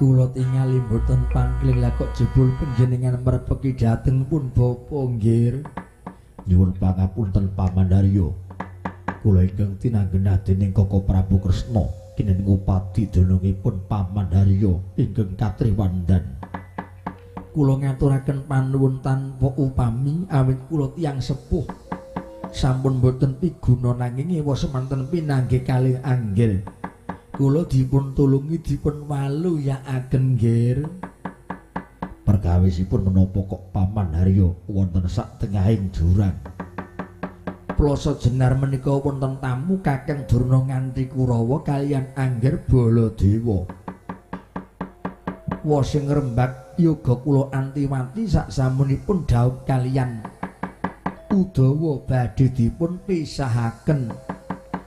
Kula tingali mboten pangling lah kok jebul panjenengan merpeki dhateng pun bapa nggih. Nyuwun pangapunten Paman Haryo. Kula ingkang tinanggenah dening Koko Prabu Kresna kinten ngupadi dunungipun Paman Haryo ingkang katriwandan. Kula ngaturaken panuwun tanpa upami awit kula tiyang sepuh. Sampun mboten piguna nanging ewa semanten pinanggih kalih anggir. Kula dipun tulungi dipun waluyakaken nggih. Perkawisipun menapa kok Paman Haryo wonten sak tengahing jurang? Ploso Jenar menika wonten tamu Kakang Durna nganti Kurawa kaliyan Angger Baladewa. Wosing ngrembak yoga kula Antiwati sak samunipun dhaup kaliyan Udawa badhe dipun pisahaken.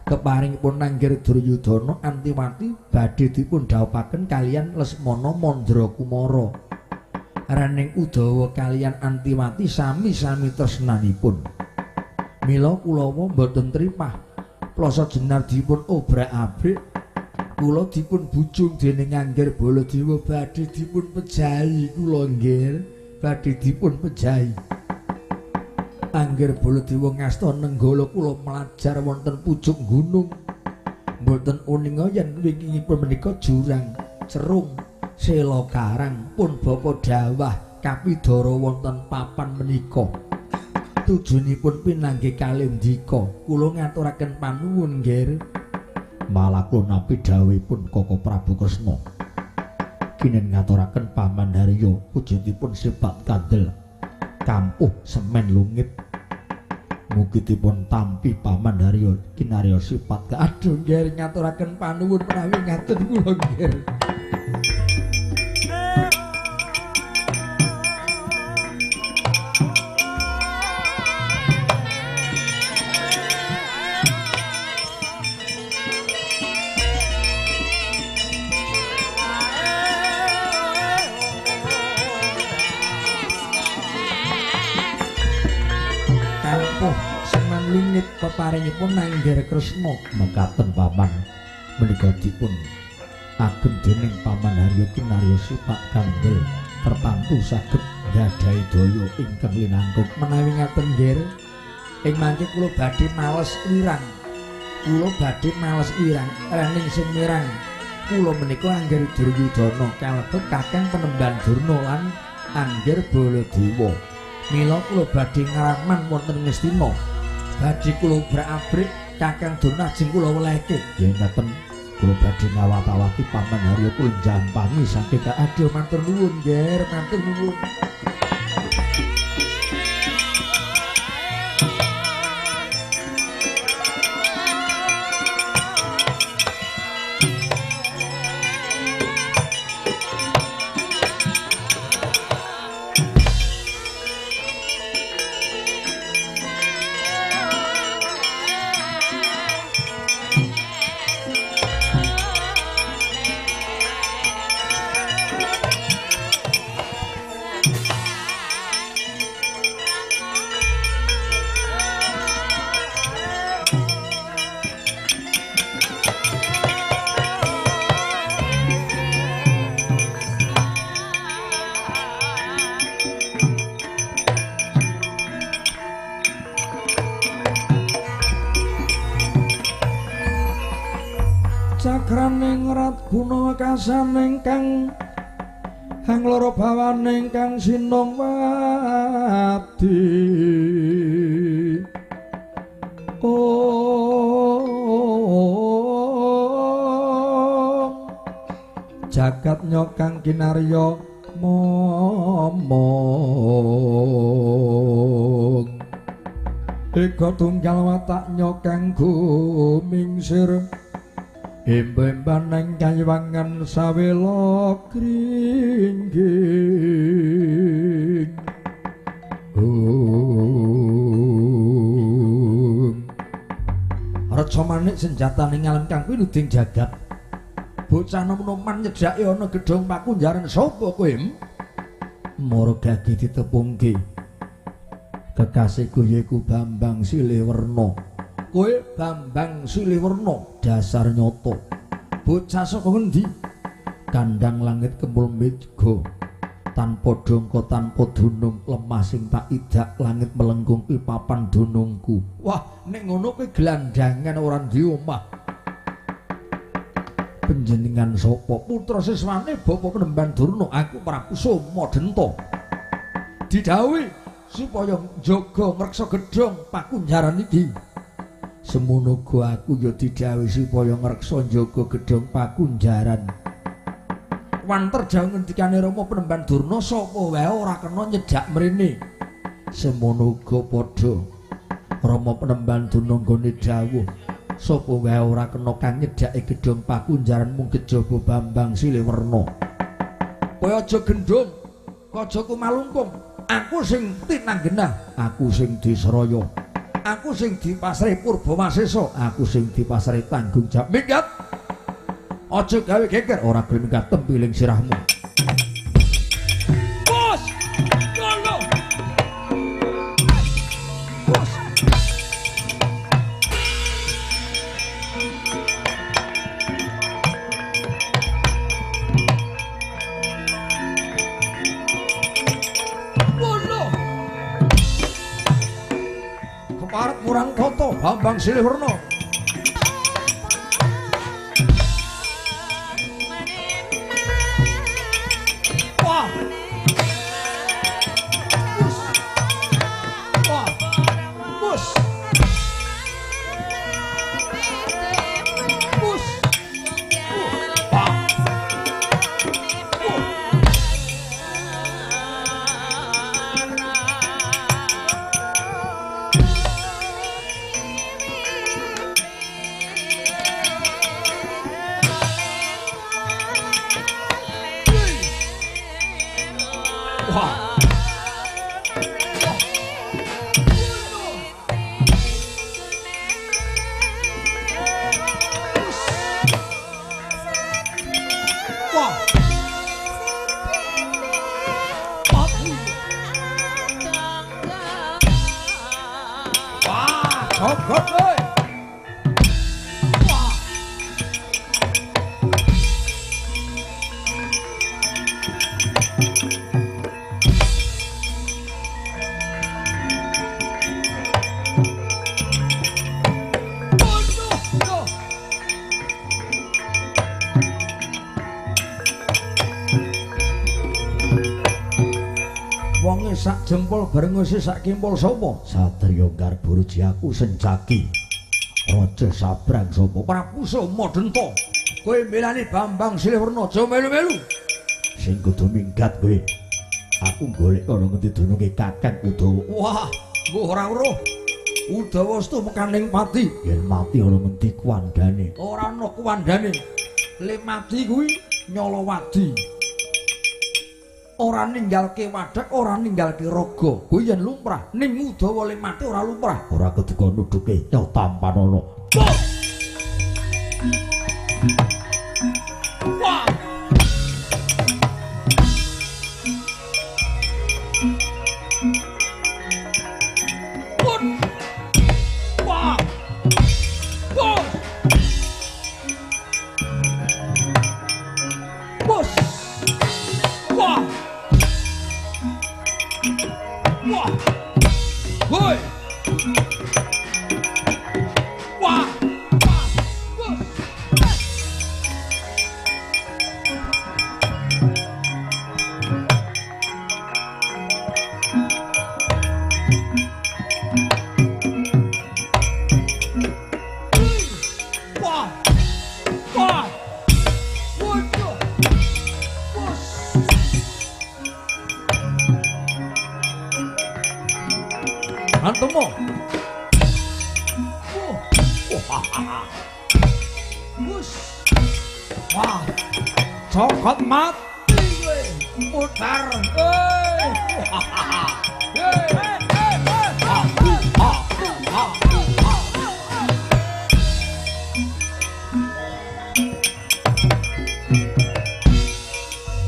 Keparingipun Angger Duryudana Antiwati badhe dipun dhaupaken kaliyan Lesmana Mandra Kumara. Rening Udawa kaliyan Antiwati sami-sami tresnanipun. Mila kulawa mboten tripah. Ploso Jenar dipun obrak-abrik. Kula dipun bujung dening Angger Baladewa badhe dipun pejahi kula nggih, badhe dipun pejahi. Angger Baladewa ngasta nenggala kula mlajar wonten pucuk gunung. Mboten uninga yen wingkingipun menika jurang, cerung, sela karang pun bapa dawah kapidara wonten papan menika. Tujunipun pinanggih kalendika. Kula ngaturaken panuwun nggih. Malah kula nampi dawuhipun Koko Prabu Kresna. Kinen ngaturaken Paman Haryo wujudipun sebat kandel kampuh semen lungit. Mugi dipun tampi Paman Haryo kinarya sifat. Aduh nggih ngaturaken panuwun menawi ngaten kula nggih. Lungit peparingipun Angger Kresna. Mekaten Paman menika dipun agem dening Paman Haryo kinarya sifat kandel tertantu saged nggadahi daya ingkang linangkung. Menawi ngaten nggih, ing mangke kula badhe males wirang. Kula badhe males wirang rening sing mirang. Kula menika Angger Duryudana kalebet Kakang Penemban Durna lan Angger Baladewa. Mila kula badhe ngraman wonten Ngastina. Badhe kula obrak-abrik Kakang Durna ajeng kula welehke. Yen ngaten kula badhe ngawat-awati Paman Haryo kula jampangi saking aduh matur nuwun nggih, matur nuwun. Cakraning rat guna kasaning kang hangloro bawaning kang sinung wadi. Oh jagat nyokang kinarya momong eka tunggal watak nyokang gumingsir emba-embaning kayiwangan sawela kringging. Reca manik senjatane ngalem kang pinuding jagat. Bocah nom-noman nyedhaki ana gedhong pakunjaran sapa kowe? Mara gagi ditepungke. Kekasihku yaiku Bambang Siliwerna. Kowe Bambang Siliwerna dasar nyata. Bocah saka ngendi? Kandhang langit kempul mega tanpa dongko tanpa dunung lemah sing tak idak langit melengkung kuwi papan dunungku. Wah, nek ngono kuwi glandangan ora di omah. Panjenengan sapa? Putra siswane Bapak Penemban Durna, aku Prabu Somadenta. Didhawuhi supaya njaga ngreksa gedhong pakunjaran iki. Semono uga aku ya didhawuhi supaya ngreksa njaga gedhong pakunjaran. Wanter jauh ngendikane Rama Penemban Durna sapa wae ora kena nyedak mrene. Semono uga padha Rama Penemban Durna nggone dawuh sapa wae ora kena kang nyedhake gedhong pakunjaran mung kejaba Bambang Siliwerna. Kowe aja gendhong, aja kumalungkung. Aku sing tinanggenah, aku sing disraya, aku sing dipasrih Purba Masesa, aku sing dipasrih tanggung jawab. Minggat. Aja gawe geger, ora gelem minggat tempiling sirahmu. Bos! Ngono. Bos. Ngono. Keparet murang toto Bambang Siliwerna. Wah. Wah. Bus. Bus. Wah. Wah. Wah. Wah, cokot kowe. Wah. Waduh. Wonge sak jempol brengose sak kimpul sapa? Satriya Garburuji aku Sencaki. Raja Sabrang sapa? Prabu Somadenta. Kowe milani Bambang Siliwerna aja melu-melu. Sing kudu minggat kowe. Aku golek ana ngendi dununge Kakang Udawa. Wah, mbuh ora weruh. Udawa setu mekaning pati. Yen mati ana ngendi kuwandane? Ora ana kuwandane. Le mati kuwi nyolowadi. Ora ninggalke wadhek, ora ninggalke raga. Kuwi yen lumrah, ning Udawa le mati ora lumrah. Ora keduga nuduke nyo tampanana. Wah. Pun. Wah. Bos. Bos. Wah. Wah. Woi. Wah. Wah. Bos. Wah. Wah. Waduh. Bos. Antemo. Wah. Bus. Wah. Cokot mati kowe. Mutar. Eh.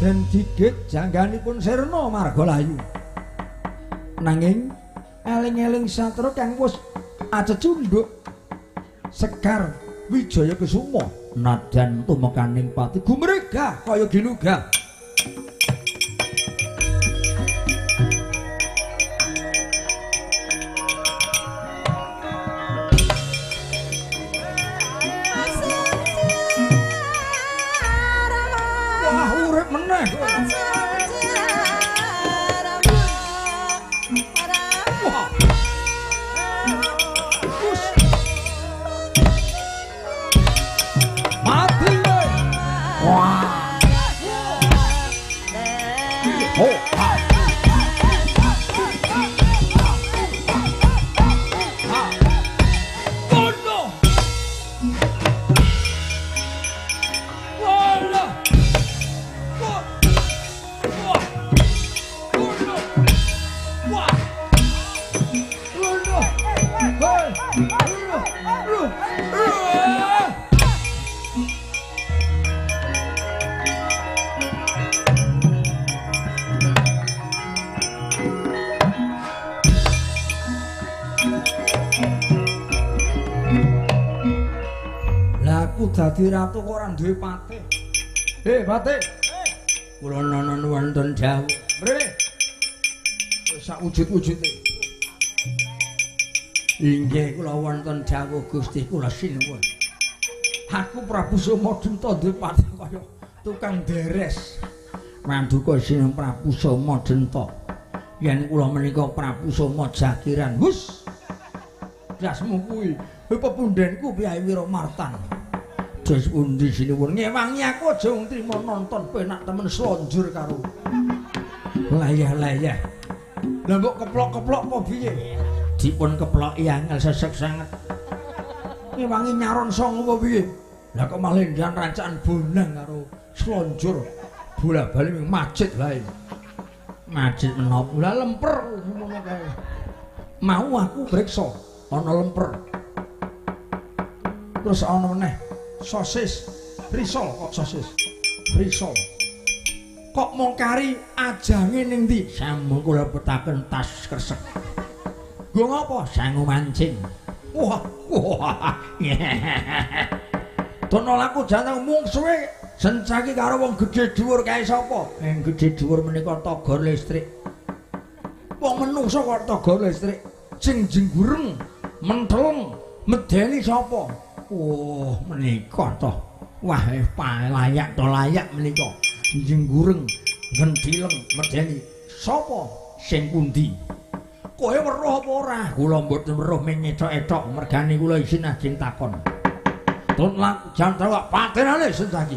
Den gigit jangganipun sirna marga layu. Nanging eling-eling satra kang wis acecunduk sekar Wijaya Kesuma nadyan tumekaning pati gumregah kaya giluga. Wah, urip meneh kowe. Wah. Us. Mati kowe. Wah. Ho ha. Ha. Kono. Wala. Wah. Wah. Kono. Wah. Kono. Hei. Kono. Ruh. Ruh. Lah aku dadi ratu kok ora duwe patih. Patih. Kula nono wonten dawuh. Mrene. Wis sak wujud-wujude. Inggih kula wonten dawuh Gusti kula sinuwun. Aku Prabu Somadenta duwe patih kaya tukang deres. Manduka sinuwun Prabu Somadenta. Yen kula menika Prabu Soma Jakiran. Hus. Dasmu kuwi pepundhenku Kyai Wiramartan. Jos pundi sinuwun ngewangi aku aja ntrimo nonton penak temen slonjur karo layah-layah. Lah mbok keplok-keplok apa piye? Dipun keploki angel sesek sanget. Ngewangi nyaron song apa piye? Lah kok malah ndan rancaan bonang karo slonjur bola-bali ning masjid wae. Masjid menapa? Lah lemper ngono kae. Mau aku priksa ana lemper. Terus ana meneh sosis, risol kok sosis. Risol. Kok mung kari ajange ning ndi? Sampun kula petaken tas kresek. Nggo ngapa? Sangu mancing. Wah, wah. Dono laku janteng mungsuhe sencaki karo wong gedhe dhuwur kae sapa? Sing gedhe dhuwur menika togor listrik. Wong menungso kok togor listrik. Sing jenggureng, mentheleng, medeni sapa? Oh, menika toh. Wah, layak to layak menika. Jenggureng, ngenthileng, medeni. Sapa? Sing pundi? Kowe weruh apa ora? Kula mboten weruh ming ethok-ethok mergane kula isin ajeng takon. Tun laku jantan patenane sencaki.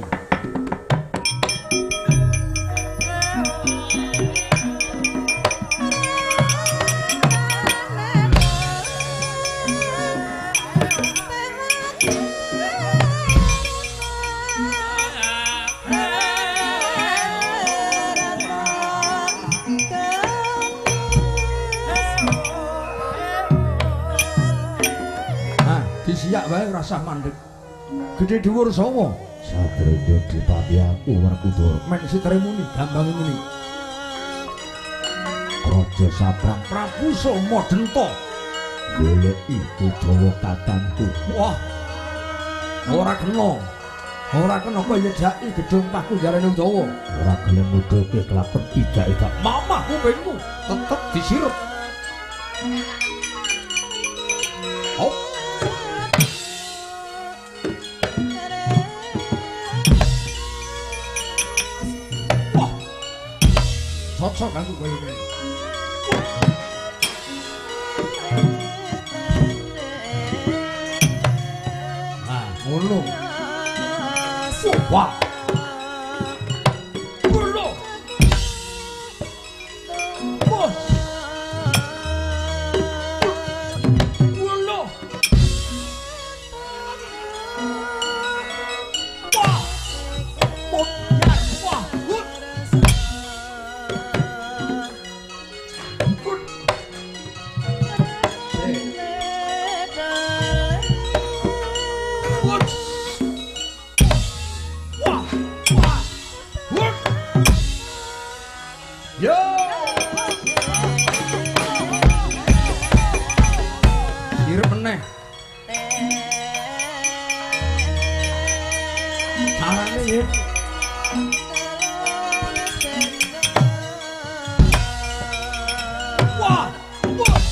Disiak wae ora usah mandeg. Gedhe dhuwur sapa? Sadrenya dipati aku Werkudara. Men sitere muni, gambange muni. Raja Sabrang Prabu Somadenta goleki Udawa kakangku. Wah. Ora kena. Ora kena kok nyedhaki gedhong pakunjarane Udawa. Ora gelem nuduhke kelakon idak-idak. Mamah kupingmu tetep disirep. Hop. Wah. Cocok aku koyo ngene. Ah, ngono. Wah. Ngono. Wah. Ngono. Wah. Wah. Gut. Gut. Gut. Wah. Arane yen wah wah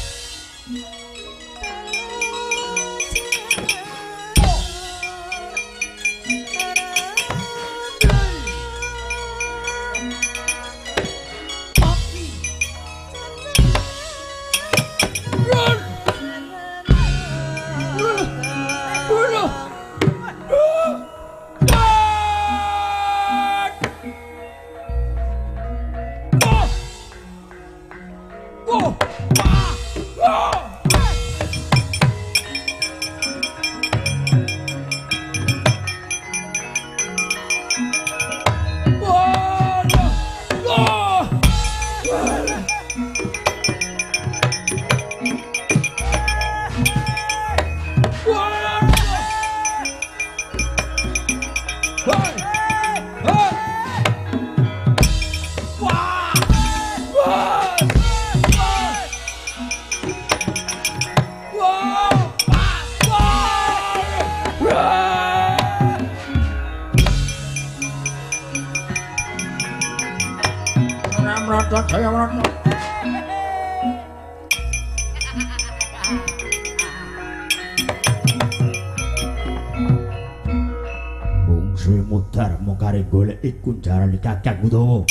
Kunjarane Kakang Udawa.